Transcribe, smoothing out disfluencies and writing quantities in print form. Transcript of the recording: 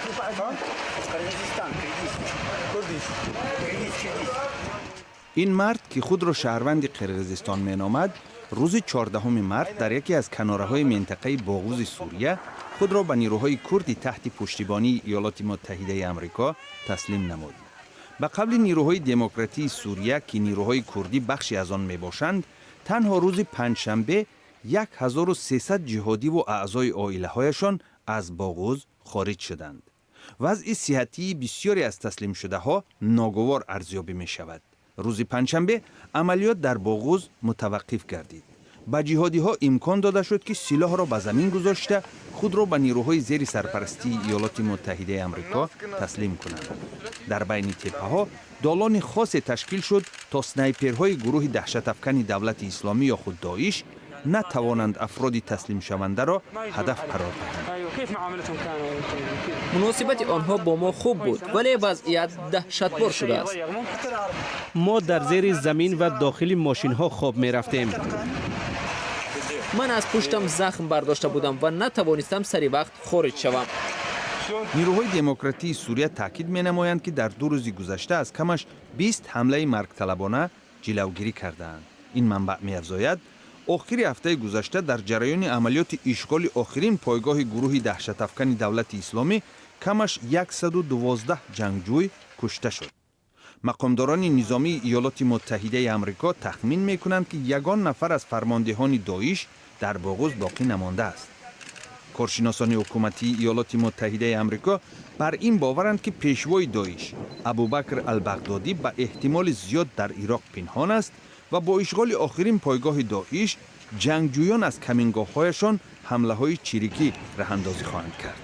Кыргызстан, киргиз. Курдиш. Киргиз, киргиз. Ин мард, ки худро шаҳрванди Қирғизистон меномад, рӯзи 14 март дар яке аз канораҳои минтақаи Боғузи Сурия худро ба нирӯҳои курди таҳти пуштибонии Иёлоти Муттаҳидаи Амрико таслим намуд. Ба қавли нирӯҳои демократии Сурия, ки нирӯҳои курдӣ бахши аз он мебошанд, танҳо рӯзи панҷшанбе 1300 ҷиҳодиву аъзои оилаҳояшон аз Боғуз хориҷ шуданд. Вазъи сиҳатии бисёре аз таслимшудаҳо ногувор арзёбӣ мешавад. Рӯзи панҷшанбе амалиёт дар Боғуз мутаваққиф гардид. Ба ҷиҳодиҳо имкон дода шуд, ки силоҳро ба замин гузошта, худро ба нирӯҳои зери сарпарастии Иёлоти Муттаҳидаи Амрико таслим кунанд. Дар байни теппаҳо долони хосе ташкил шуд, то снайперҳои гурӯҳи даҳшатафкани Давлати Исломӣ ё худ Доиш натавонанд афроди таслимшавандаро ҳадаф қарор диҳанд. Муносибати онҳо бо мо хуб буд, вале вазъият даҳшатбор шудааст. Мо дар зери замин ва дохили мошинҳо хоб мерафтем. Ман аз пуштам захм бардошта будам ва натавонистам сари вақт хориҷ шавам. Нирӯҳои демократии Сурия таъкид менамоянд, ки дар 2 рӯзи гузашта аз камаш 20 ҳамлаи маргталабона ҷилавгирӣ кардаанд. Ин манбаъ меафзояд, охири ҳафтаи гузашта дар ҷараёни амалиёти ишғоли охирин пойгоҳи гурӯҳи даҳшатафкани Давлати Исломӣ камаш 112 ҷангҷӯй кушта шуд. Мақомдорони низомии Иёлоти Муттаҳидаи Амрико тахмин мекунанд, ки ягон нафар аз фармондеҳони Доиш дар Боғуз боқӣ намондааст. Коршиносони ҳукуматии Иёлоти Муттаҳидаи Амрико бар ин боваранд, ки пешвои Доиш Абубакр Албағдодӣ ба эҳтимоли зиёд дар Ироқ пинҳон аст ва бо ишғоли охирин пойгоҳи Доиш ҷангҷӯён аз камингоҳҳояшон ҳамлаҳои чирикӣ раҳандозӣ хоҳанд кард.